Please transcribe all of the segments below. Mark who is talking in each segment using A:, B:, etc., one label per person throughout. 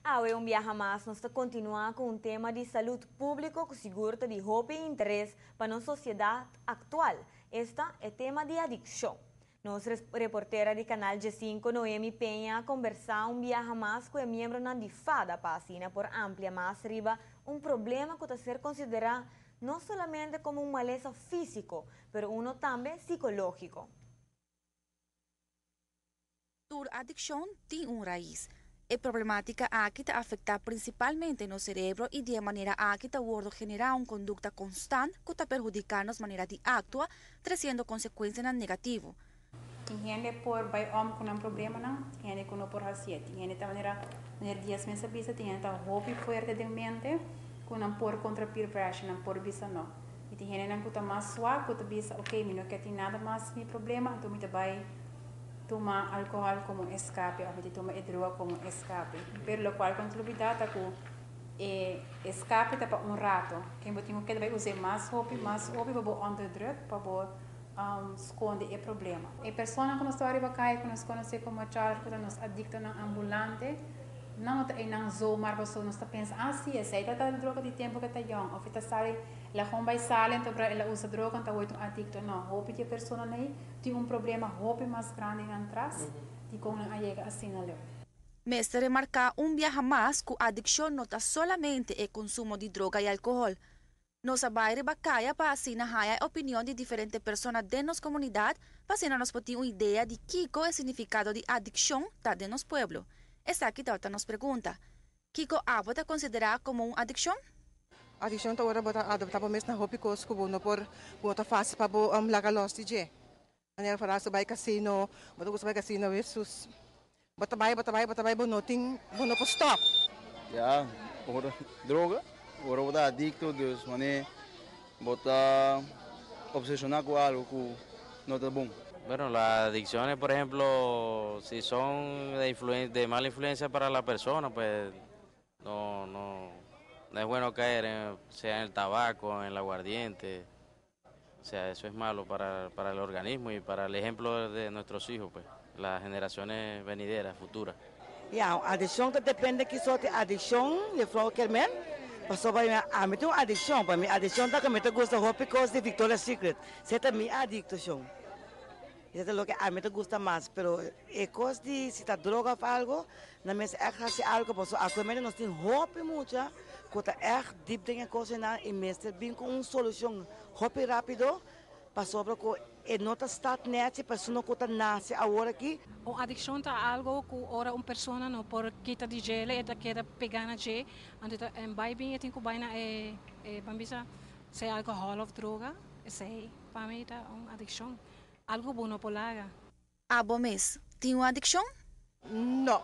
A: Awe un biaha mas nos ta continua cu un tema di salud publico cu sigur ta di hopi interes pa nos sociedad actual, esta e tema di adiccion. Nos reportera di Canal G5 Noemi Peña a conversa un biaha mas cu e miembronan di FADA pa asina por amplia mas riba un problema cu ta ser considera no solamente como un malesa fisico, pero uno tambe psicologico.
B: Tur adiccion tin un rais. E problematica aki ta afecta principalmente nos cerebro y di manera aki ta wordo genera un conducta constante cu ta perhudica nos manera di actua, treciendo consecuencianan negativo.
C: Tin hende por bay om cu un problemanan, tin hende cu no por haci. Tin hende ta manera manera dias mes a bisa, tin hende ta hopi fuerte den mente, cu nan por contra peer pressure, nan por bisa no. Y tin hende nan cu ta mas swak, cu ta bisa, "Ok, mi no kier tin nada mas mi problema, anto mi ta bay tuma alcohol como escape, of mi ta tuma e droga como escape." Pero lo cual cu lubida ta cu e escape ta pa un rato. Cu bo tin cu bay usa mas hopi pa bo onderdruk, pa bo sconde e problema. E persona cu nos ta riba caya, cu nos conoce como choller, cu nos adictonan ambulante, no ta nan zomaar paso nos ta pensa, "Ah si, esey ta droga di tempo cu ta jong," of ta sali, el a gewoon bay sali, anto el a usa droga, anto ta un adicto. No, hopi di personanan ey tin un problema hopi mas grandi atras, di con nan a yega asina leu.
B: Mester remarca un biaha mas cu adiccion no ta solamente e consumo di droga y alcohol. Nos a bay riba caya pa asina haya opinion di diferente persona den nos comunidad, pa asina nos por tin un idea di kico e significado di adiccion ta den nos pueblo. Esaki ta nos pregunta. Kico abo ta considera como un adiccion?
D: Adiccion ta ora bo ta adapta bo mes na hopi cos cu bo no por bo ta facil pa bo laga los di dje. Manera vooral bay casino, bo ta gusta bay casino, Jesus. Bo ta bay, bo ta bay, bo ta bay, bo no tin, bo no por stop.
E: Ja, ora droga, ora bo ta adicto, dus wanneer bo ta obsesiona cu algo cu no ta bon.
F: Bueno, las adicciones, por ejemplo, si son de mala influencia para la persona, pues no, no, no es bueno caer, sea en el tabaco, en el aguardiente. O sea, eso es malo para el organismo y para el ejemplo de nuestros hijos, pues, las generaciones venideras, futuras.
G: Ja, adiccion ta depende ki sorto adiccion, juffrouw Kermen. Paso pa mi, ami tin un adiccion, pa mi adiccion ta cu mi ta gusta hopi cos di Victoria's Secret. Esey ta mi adiccion. Esey ta loke ami ta gusta mas, pero e cos di si ta droga of algo, nan mester echt haci algo, paso actualmente nos tin hopi mucha cu ta echt diep den e cosnan y mester bin cu un solucion hopi rapido, pasobra cu e no ta start net, persona cu ta nace awor aki.
H: Un adiccion ta algo cu ora un persona no por kita di dje, e ta keda pega na dje, anto ta en bay bin e tin cu bay na e ban bisa, sea alcohol of droga, esey pa mi ta un adiccion. Algo bo no por laga.
B: Abo mes, tin un adiccion?
D: No,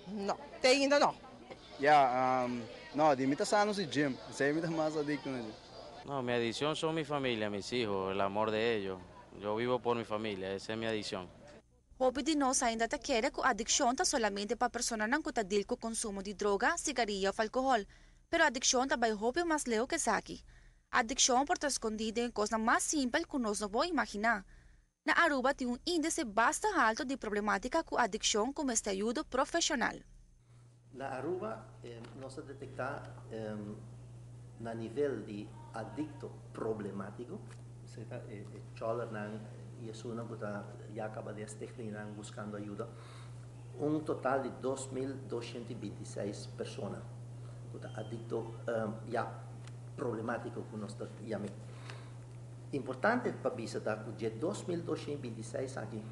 D: no, te ainda no.
E: Ja, no, di mi ta sano si gym, esey mi ta mas adicto na gym.
F: No, mi adicción son mi familia, mis hijos, el amor de ellos. Yo vivo por mi familia, esa es mi adicción.
B: Hopi di nos ainda ta kere cu adiccion ta solamente pa personanan cu ta deal cu consumo di droga, cigaria of alcohol. Pero adiccion ta bay hopi mas leu cu esaki. Adiccion por ta scondi den cos mas simpel cu nos no por imagina. Na Aruba tin un indice basta halto di problematica cu adiccion cu mester ayudo profesional.
I: Na Aruba, nos a detecta na nivel di adicto problematico, sea, chollernan y esunnan cu ta ya caba di stichting buscando ayudo, un total di 2.226 persona cu ta adicto ya problematico cu nos ta yama. Importante pa bisa ta cu di 2.226 aki,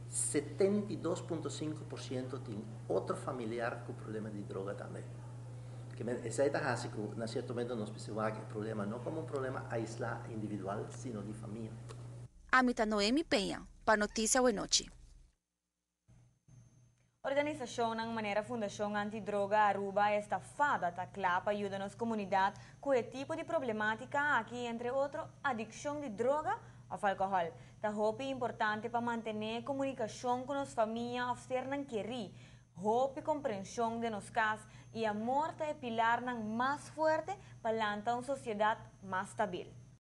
I: 72,5% tin otro familiar cu problema di droga tambe. Kiermen, esey ta haci cu na cierto momento nos mester wak e problema no como un problema aisla individual, sino di famia.
B: Ami ta Noemi Peña, pa Noticia Awenochi.
A: Organisacionnan manera Fundacion Antidroga Aruba, esta FADA, ta cla pa yuda nos comunidad cu e tipo di problematica aki, entre otro, adiccion di droga of alcohol. Ta hopi importante pa mantene comunicacion cu nos famia of sernan keri. Hopi comprension den nos cas y amor ta e pilarnan mas fuerte pa lanta un sociedad mas stabil.